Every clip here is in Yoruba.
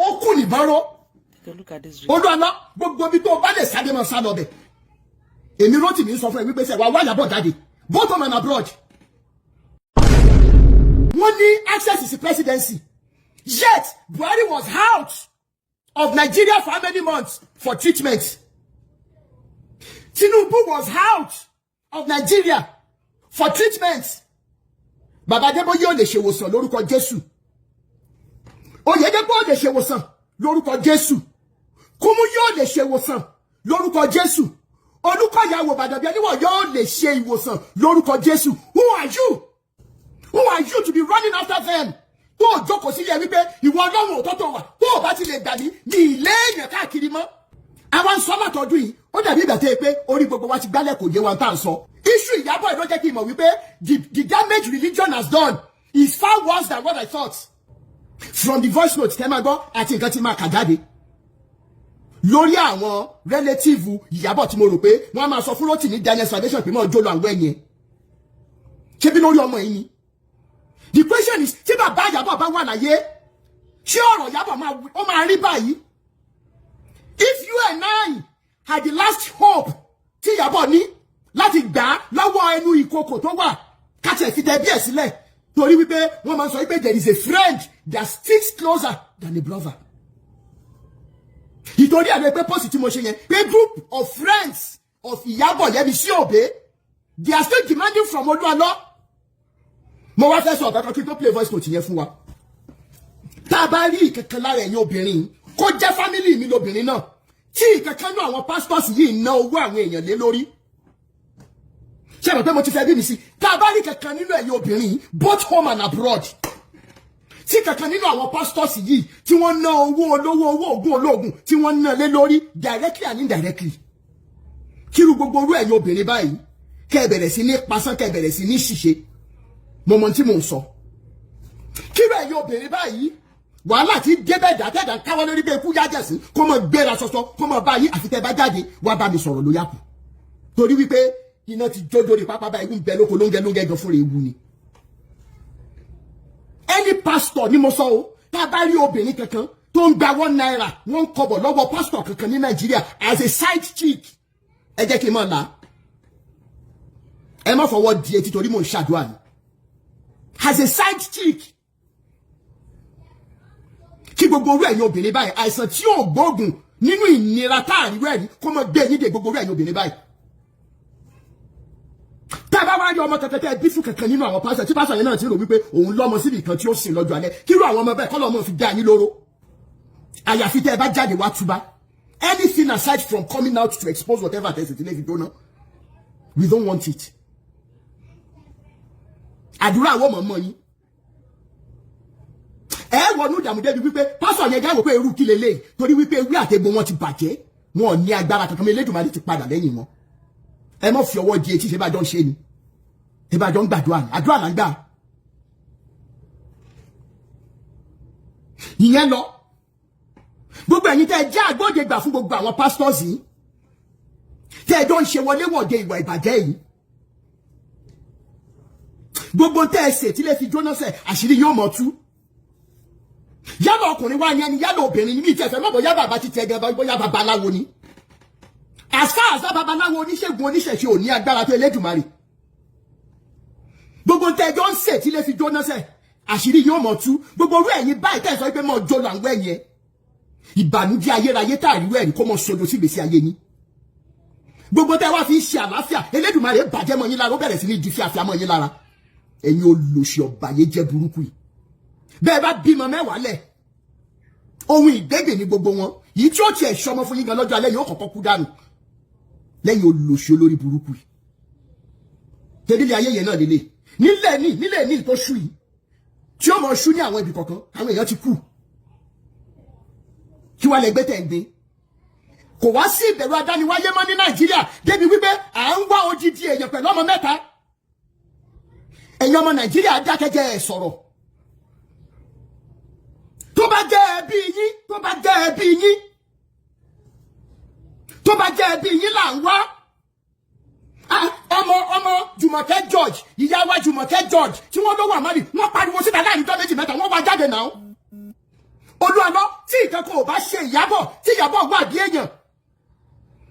Ó kù nìbọn ró. Take a look at this video. Olúwalọ, gbogbo ibi tó o bá lè sáré, máa sá lọ bẹ̀. Èmi Rótìmí sọ fún ẹ wípé sẹ wàá wá Ìyábọ̀ jáde, both home and abroad. Wọ́n ní access sí presidency, yet Buhari was out of Nigeria for how many months for treatment? Tinubu was out of Nigeria for treatment. Bàbá Adébóyè ò lè ṣèwòsàn lórúkọ Jésù. Oyèdépò ò lè ṣèwòsàn lórúkọ Jésù. Kúmú yóò lè ṣèwòsàn lórúkọ Jésù. Olúkọ̀yà wò bàdàbí ẹniwọ̀ yóò lè ṣe ìwòsàn lórúkọ Jésù. Who are you? Who are you to be running after them? Tó o jókòó sílẹ̀ wípé ìwọ Ọlọ́run òótọ́ tó wà, tó o bá ti lè gbà mí ní ilé èèyàn káàkiri mọ́. Àwa ń sọ látọdún yìí, ó dàbí ìgbà tó yẹ pé orí gbogbo wa ti gbálẹ̀, kò yé wa tá à ń sọ. Issue Ìyábọ̀ ló jẹ́ kí n mọ̀ wípé the damage religion has done is far worse than what I thought. From the voice note tẹ́ máa gbọ́ àti nǹkan tí máa kà jáde lórí àwọn relative Ìyábọ̀ tí mo rò pé wọ́n á máa sọ fún Rótìmí Daniel Salvation pé mọ́ jó lọ àwọn ẹ̀yìn ẹ̀, ṣé bí lórí ọmọ yìí ni. The question is, tí bàbá Ìyábọ̀ bá wà láyé, ṣé ọ̀rọ̀ Ìyábọ̀ ó máa rí báyìí? If you and I had the last hope tí Ìyábọ̀ ní láti gbà á lọ́wọ́ ẹnu ìkòkò tó wà, káṣẹ̀ fi tẹ bí ẹ̀ sílẹ̀, torí wípé wọ́n máa ń sọ wípé there is a friend that sticks closer than a brother. Ìtorí àná pé post tí mo ṣe yẹn pé group of friends of Ìyábọ̀ Yẹ́misí Òbé, they are still demanding from Olúalọ́. Mo wá fẹ́ sọ ọ̀kan kan kí n tó play voice note yẹn fún wa. Tá a bá rí ìkankan lára ẹ̀yin obìnrin, kó jẹ́ family mi lobìnrin náà, tí ìkankan náà àwọn pastors yìí ná owó àwọn èèyàn lé lórí, ṣé àmọ̀ pé mo ti fẹ́ bí mi sí? Tá a bá rí kankan nínú ẹ̀yin obìnrin, both home and abroad, tí kankan nínú àwọn pastors yìí tí wọ́n ná owó olówó, owó ògùn olóògùn, tí wọ́n ná lé lórí directly and indirectly, kíru gbogbo orú ẹ̀yin obìnrin báyìí, kẹ́ ẹ bẹ̀rẹ̀ sí ní pasán, kẹ́ ẹ bẹ̀rẹ̀ sí ní ṣìṣe. Mo mọ tí mò ń sọ. Kíru ẹ̀yin obìnrin báyìí, wàhálà tí débẹ̀ dàtẹ́dà káwọ́ lórí pé ikú yájẹ̀sí, kó mọ gbéra sọsọ, kó mọ báyìí, àfi tẹ́ bá jáde wá bá mi sọ̀rọ̀ ló yàkù, torí wípé iná ti jó dórí pápá báyìí, ń bẹ lóko lóńgẹ lóńgẹ gan fúnra ewu ni. Any pastor ni mo sọ o. Tá a bá rí obìnrin kankan tó ń gba ₦1, 1 kọ́bọ̀ lọ́wọ́ pastor kankan ní Nàìjíríà as a side chick, ẹ jẹ́ kí n mọ̀ là. Ẹ má fọwọ́ di etí torí mò ń ṣàdúrà ni. As a side chick, kí gbogbo orú ẹ̀yin obìnrin báyìí, àìsàn tí ò gbóògùn nínú ìnira tá à rí rẹ̀ kó mọ gbé yín dé, gbogbo orú ẹ̀yin obìnrin báyìí, tá a bá wá rí ọmọ kankan tẹ́ ẹ bí fún kankan nínú àwọn pásítọ̀, tí pásítọ̀ yẹn náà ti rò wípé òun lọ́mọ síbi kan tí ó sìn lọ́jọ́ alẹ́, kírú àwọn ọmọ bẹ́ẹ̀ kọ́ lọ́mọ fi dá yín lóró, àyàfi tẹ́ ẹ bá jáde wá túbá. Anything aside from coming out to expose whatever tẹ̀sí tí lè fi dóná, we don't want it. Àdúrà àwọn ọmọ ọmọ yín, ẹ wọnú ìdààmú débi wípé pásítọ̀ yẹn jáwọ́ pé irú kí lélẹ̀, torí wípé ewé àtegbò wọn ti bàjẹ́, wọn ò ní agbára kankan. Mi Elédùmarè ti padà lẹ́yìn wọn. Ẹ má fi ọwọ́ di etí. Ṣe bá jọ ń ṣe ni? Ṣe bá jọ ń gbàdúrà ni? Àdúrà là ń gbà. Ìyẹn lọ. Gbogbo ẹ̀yin tẹ́ ẹ jẹ́ àgbọ́dẹ̀gbà fún gbogbo àwọn pastors yìí, tẹ́ ẹ jọ ń ṣe wọléwọ̀de ìwà ìbàjẹ́ yìí, gbogbo tẹ́ ẹ ṣe tí lè fi jóná sẹ̀, àṣírí yóò mọ̀ tú. Yálà ọkùnrin wá ní ẹni, yálà obìnrin ní, mi ìtẹ̀fẹ́ mọ̀ bóyá bàbá ti tẹ̀ gan, bóyá babaláwo ni. As far as babaláwo, oníṣègùn, oníṣẹ̀ṣe ò ní agbára tó Elédùmarè. Gbogbo tẹ́ ẹ jọ ń ṣe tí lè fi jóná sẹ̀, àṣírí yóò mọ̀ tú. Gbogbo orú ẹ̀yin báyìí tẹ́ ẹ sọ pé mọ̀ jó lọ àwọn ẹ̀yìn ẹ̀, ìbànújẹ́ ayérayé tá àríwá ẹ̀rí kó mọ̀ sodo sí ìgbésí ayé yín. Gbogbo tẹ́ wá fi ń ṣe àlàáfíà, Elédùmarè bàjẹ́ mọ́ yín lára, ó bẹ̀rẹ̀ sí ní di fíafíà mọ́ yín lára. Ẹ̀yin olòṣì ọ̀bàyéjẹ́ burúkú yìí, bẹ́ẹ̀ bá bímọ 10 lẹ̀, ohun ìgbégbè ní gbogbo wọn. Yìí tí ó tiẹ̀ ṣọmọ fún yín gan lọ́jọ́ alẹ́ yóò kọ́kọ́ kú dànù lẹ́yìn olòṣì olórí burúkú yìí. Tẹ́lẹ̀ ayé yẹn náà lélẹ̀ nílẹ̀ ní tó ṣú yìí, tí ó mọ̀ ṣú ní àwọn ibì kọ̀ọ̀kan, àwọn èèyàn ti kú. Kí wàá lẹ gbé tẹ̀ ń gbé? Kò wá sí ìbẹ̀rù adániwáyé mọ́ ní Nàìjíríà, débi wípé à ń wá odidi èèyàn pẹ̀lú ọmọ 3. Ẹ̀yin ọmọ Nàìjíríà, dákẹ́jẹ́ ẹ̀ sọ̀rọ̀. Tó bá jẹ́ ẹbí yín, tó bá jẹ́ ẹbí yín, tó bá jẹ́ ẹbí yín là ń wá. Ọmọ Jùmọ̀kẹ́ George, ìyá wa Jùmọ̀kẹ́ George tí wọ́n ló wà mọ́lì, wọ́n pariwo síta láàrin ọjọ́ 2 mẹ́ta, wọ́n wá jáde náà. Olúwalọ́ tí nǹkan kan ò bá ṣe Ìyábọ̀, tí Ìyábọ̀ wà bí èèyàn,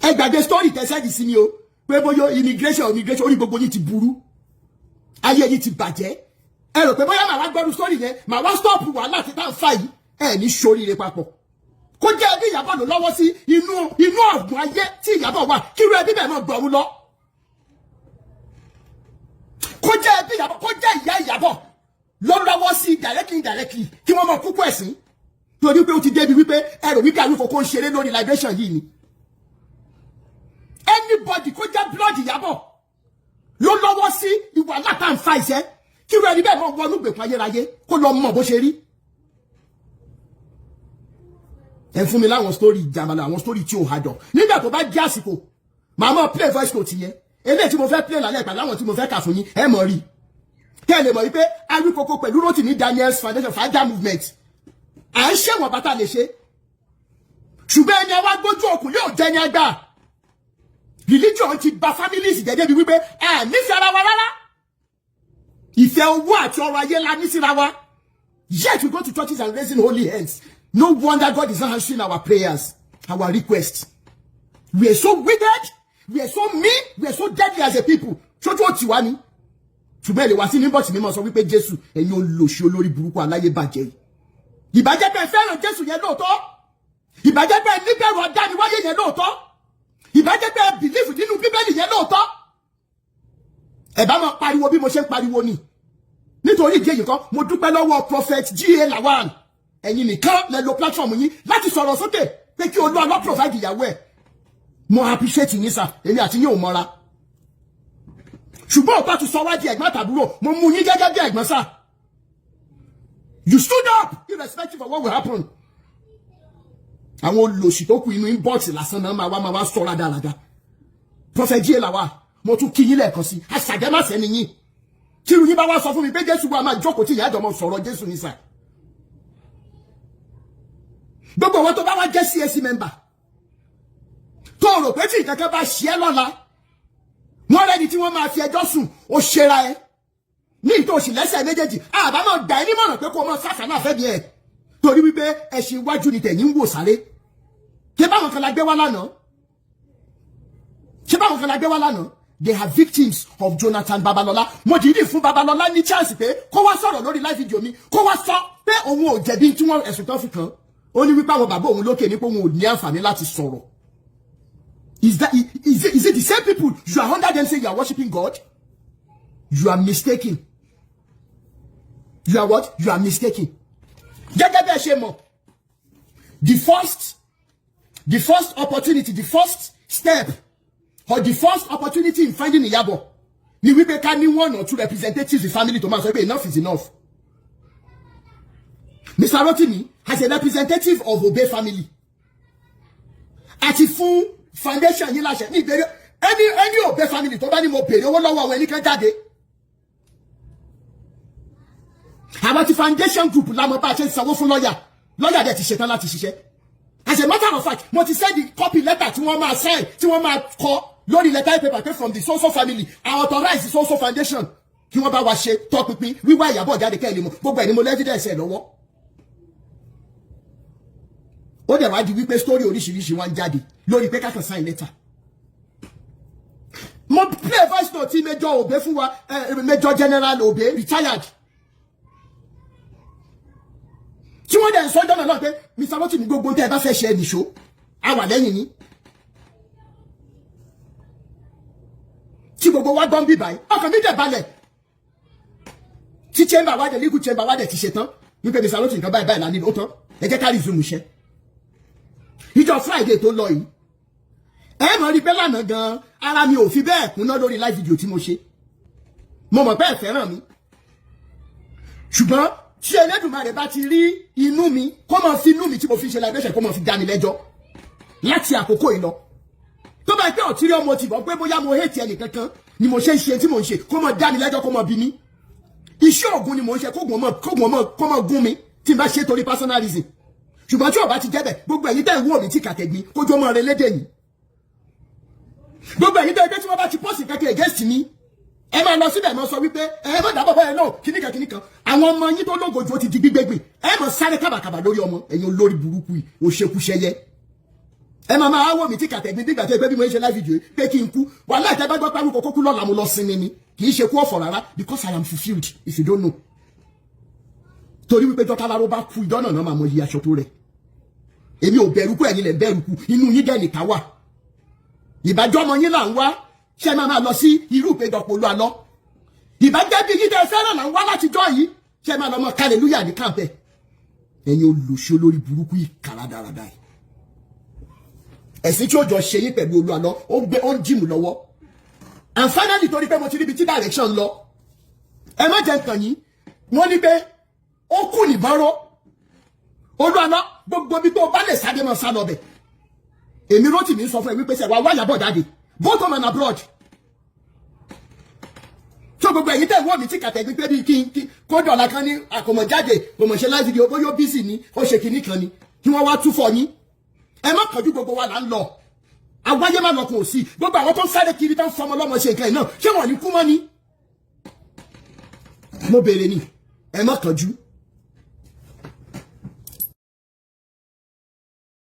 ẹ gbàgbé story tẹ́ send sí mi o, pé bóyá immigration, immigration. Orí gbogbo yín ti burú, ayé yín ti bàjẹ́. Ẹ rò pé bóyá màá wá gbọ́dún story yẹn, màá wá stop wàhálà tí tá à ń fà yìí. Ẹ ní ṣoríire papọ̀. Kó jẹ́ ẹbí Ìyábọ̀ ló lọ́wọ́ sí inú ọ̀gbun ayé tí Ìyábọ̀ wà, kí irú ẹbí bẹ́ẹ̀ máa gbọ̀run lọ. Kó jẹ́ ẹbí Ìyábọ̀, kó jẹ́ ìyá Ìyábọ̀ ló lọ́wọ́ sí directly, indirectly, kí wọ́n mọ kúkú ẹ̀sìn, torí pé ó ti débi wípé ẹ rò wípé Awíkonko ń ṣeré lórí liberation yìí ni. Anybody kó jẹ́ blood Ìyábọ̀ ló lọ́wọ́ sí ìwà látàǹfà ìṣẹ́, kí irú ẹni bẹ́ẹ̀ mọ wọnú gbèkùn ayérayé, kó lọ mọ̀ bó ṣe rí. Ẹ fún mi láwọn story jàmàlà, àwọn story tí ò hajọ. Nígbà tó bá jẹ́ àsìkò, màá mọ̀ play voice note yẹn. Eléyìí tí mo fẹ́ play lálẹ́ ìpàdé, àwọn tí mo fẹ́ kà fún yín, ẹ mọ̀ rí kẹ́ ẹ lè mọ̀ wípé Awíkonko pẹ̀lú Rotimi Daniels Foundation Faja Movement, à ń ṣẹ̀wọ̀n bàtà lè ṣe, ṣùgbọ́n ẹni àwa gbójú òkun yóò jẹ́ ní agbá. Religion ti bà families jẹ́ débi wípé ẹ nífẹ̀ẹ́ ara wa rárá. Ìfẹ́ owó àti ọrọ̀ ayé la ní síra wa. Yet we go to churches and raising holy hands. No wonder God is not answering our prayers, our requests. We are so wicked, we are so mean, we are so deadly as a people. Ṣojú ó ti wá ní, ṣùgbọ́n ẹ lè wá sí níbọ̀tì mímọ́ sọ wípé Jésù. Ẹ̀yin olòṣì, olórí burúkú, aláyé bàjẹ́ yìí, ìbàjẹ́ pé fẹ́ràn Jésù yẹn lóòótọ́, ìbàjẹ́ pé níbẹ̀rù ọ̀dániwáyé yẹn lóòótọ́, ìbàjẹ́ pé believe nínú Bíbélì yẹn lóòótọ́, ẹ bá máa pariwo bí mo ṣe ń pariwo ni. Nítorí ìdí èyí kan, mo dúpẹ́ lọ́wọ́ Prophet G.A. Lawan. Ẹ̀yin nìkan lẹ lo platform yín láti sọ̀rọ̀ sókè pé kí Olú Alọ́ provide ìyàwó ẹ̀. Mo appreciate yín, sir. Èmi àti yín ò mọ́ra, ṣùgbọ́n ọ̀pá ti sọ wá di ẹ̀gbọ́n àtàbúrò. Mo mú yín gẹ́gẹ́ bí ẹ̀gbọ́n, sir. You stood up irrespective of what will happen. Àwọn olòṣì tó kù inú inbox lásán náà máa wá sọ rádaràda. Prophet G.A. Lawal, mo tún kí yín lẹ́ẹ̀kan sí. Àṣàjẹ́màṣẹ́ ni yín. Tí irú yín bá wá sọ fún mi pé Jésù wa, máa jókòó tí ìyá àjọmọ sọ̀rọ̀ Jésù ní sà. Gbogbo àwọn tó bá wá jẹ́ CAC member, tó rò pé tí ìkankan bá ṣe é lọ́la, wọ́n rẹ́ni tí wọ́n máa fi ẹjọ́ sùn, ó ṣera ẹ ní ìtòsí lẹ́sẹ̀ méjèèjì. Àbámọ̀ gbà ẹ́ nímọ̀ràn pé kó o mọ sáfà náà fẹ́ bí ẹ, torí wípé ẹṣin iwájú ni tẹ̀yìn ń wò sáré. Ṣé báwọn kan la gbé wá lánàá? Ṣé báwọn kan la gbé wá lánàá? They are victims of Jonathan Babalola. Mo dìídì fún Babalola ní chance pé kó wá sọ̀rọ̀ lórí live video mi, kó wá sọ pé òun ò jẹ̀bi tí wọ́n ẹ̀sùn tán fi kàn. Ó ní wípé àwọn bàbá òun lókè ní pé òun ò ní àǹfààní láti sọ̀rọ̀. Is it the same people you are under them say you are worshiping God? You are mistaken. You are what? You are mistaken. Gẹ́gẹ́ bẹ́ẹ̀ ṣe mọ̀, the first opportunity, the first step or the first opportunity in finding Ìyábọ̀ ni wípé ká ní one or two representatives, the family tó máa sọ pé enough is enough. Mr. Rotimi, as a representative of Obey family, àti fún foundation yín láṣẹ ní ìbéèrè ẹni Obey family tó bá ní mo béèrè owó lọ́wọ́ àwọn ẹnìkan jáde. Àwọn ti foundation group lámọ bá a ṣe ń sanwó fún lọ́yà. Lọ́yà dẹ̀ ti ṣetán láti ṣiṣẹ́. As a matter of fact, mo ti send the copy letter tí wọ́n máa sign, tí wọ́n máa kọ lórí letter paper pé from the so-so family, I authorize the so-so foundation kí wọ́n bá wa ṣe tọpinpin wíwá Ìyábọ̀ jáde. Kẹ́ ẹ̀ lè mọ̀, gbogbo ẹ̀ ni mo evidence ẹ̀ lọ́wọ́. Ó dẹ̀ wá di wípé story oríṣiríṣi wá ń jáde lórí pé kákan sign letter. Mo play voice note tí Major Obe fún wa, Major General Obe, retired, tí wọ́n dẹ̀ ń sọ́jọ́ náà pé Mr. Rotimi, gbogbo tẹ́ ẹ bá fẹ́ ṣe, ẹ nìṣó, a wà lẹ́yìn yín. Tí gbogbo wa gbọ́n bí báyìí, ọkàn mi dẹ̀ balẹ̀. Tí chamber wa dẹ̀, legal chamber wa dẹ̀ ti ṣe tán wípé Mr. Rotimi, nǹkan báyìí báyìí la nílò, ó tán, ẹ jẹ́ ká resume iṣẹ́. Ìjọ Friday tó lọ yìí, ẹ mọ̀ rí pé lánàá gan, ara mi ò fi bẹ́ẹ̀ kúnná lórí live video tí mo ṣe. Mo mọ̀ pé ẹ fẹ́ràn mi, ṣùgbọ́n tí Elédùmarè bá ti rí inú mi, kó máa fi inú mi tí mo fi ṣe liberation, kó máa fi dá mi lẹ́jọ́ láti àkókò yìí lọ. Tó bá pẹ́ ọ̀tírí ọmọ tìbọ̀ pé bóyá mo hate ẹnì kankan ni mo ṣe ń ṣe tí mo ń ṣe, kó máa dá mi lẹ́jọ́, kó máa bí mi. Iṣẹ́ ògùn ni mo ń ṣe, kógun ọmọ kógun ọmọ kó máa gún mi tí n bá ṣe torí personal reason. Ṣùgbọ́n tí ó bá ti jẹ́ bẹ́ẹ̀, gbogbo ẹ̀yin tẹ́ ń wò mí tí kàtẹ́gbin kójú ọmọ rẹ lédè yìí, gbogbo ẹ̀yin tẹ́ ẹ tí wọ́n bá ti post kẹ́kẹ́ against mi, Ẹ máa lọ síbẹ̀, máa sọ wípé ẹ má dábọ̀ bọ́yẹn náà, kíníkan kíníkan. Àwọn ọmọ yín tó lógo ju, ó ti di gbígbégbè. Ẹ máa sáré kábàkàbà lórí ọmọ. Ẹ̀yin olórí burúkú yìí, òṣèkúṣẹyẹ, ẹ máa máa wò mí tí kàtẹ́gbin bí gbàtẹ́ ẹgbẹ́ bí mo ń ṣe live video pé kí n kú. Wàhálà ìtẹ́ bá gbọ́ pé àwọn kókó kú lọ́la, mo lọ sinmi ni, kì í ṣe kú ọ̀fọ̀ rárá, because I am fulfilled, if you don't know. Torí wípé jọ́tà láró bá kú, ìjọ́ náà máa mọ iye aṣọ tó rẹ̀. Èmi ò bẹ̀rù kú, ẹ̀yin lẹ̀ ń bẹ̀rù kú. Inú yín dẹ̀ nìkan wà. Ìbájọ́ ọmọ yín là ń wá, ṣé máa máa lọ sí irú ìpéjọpọ̀ Olú Àlọ́? Ìbájẹ́ bí yín dẹ̀ fẹ́ràn là ń wá látijọ́ yìí, ṣé máa lọ mọ hallelujah ní kàǹpẹ̀? Ẹ̀yin olùṣe olórí burúkú yìí, kàràdàràdà yìí, ẹ̀sìn tí ó jọ ṣe yín pẹ̀lú Olú Àlọ́, ó ń gbé, ó ń jìmù lọ́wọ́. And finally, torí pé mo ti ríbi tí direction lọ, ẹ má jẹ́ nǹkan yín. Wọ́n ní pé ó kù nìbọn ró. Olú Àlọ́, gbogbo ibi tó o bá lè sáré mọ́, sá lọ bẹ̀. Èmi Rótìmí sọ fún ẹ wípé sẹ wàá wáyà bọ̀ jáde, both home and abroad. Tó gbogbo ẹ̀yin tẹ̀ wọ́n mi tí kàtẹ́gbẹ́ pé bí kí n kí kó dọ̀la kan ní àkọmọ̀jáde, kò mọ̀ ṣe live video, bóyá ó busy ni, ó ṣe kinní kan ni, kí wọ́n wá túfọ̀ yín. Ẹ má kánjú, gbogbo wa là ń lọ. Àwáyé má lọkùn òsì. Gbogbo àwọn tó ń sáré kiri, tó ń fọmọ lọ́mọ ṣe nǹkan yìí náà, ṣé wọ́n ní kú mọ́ ni? Mo béèrè ni. Ẹ má kánjú.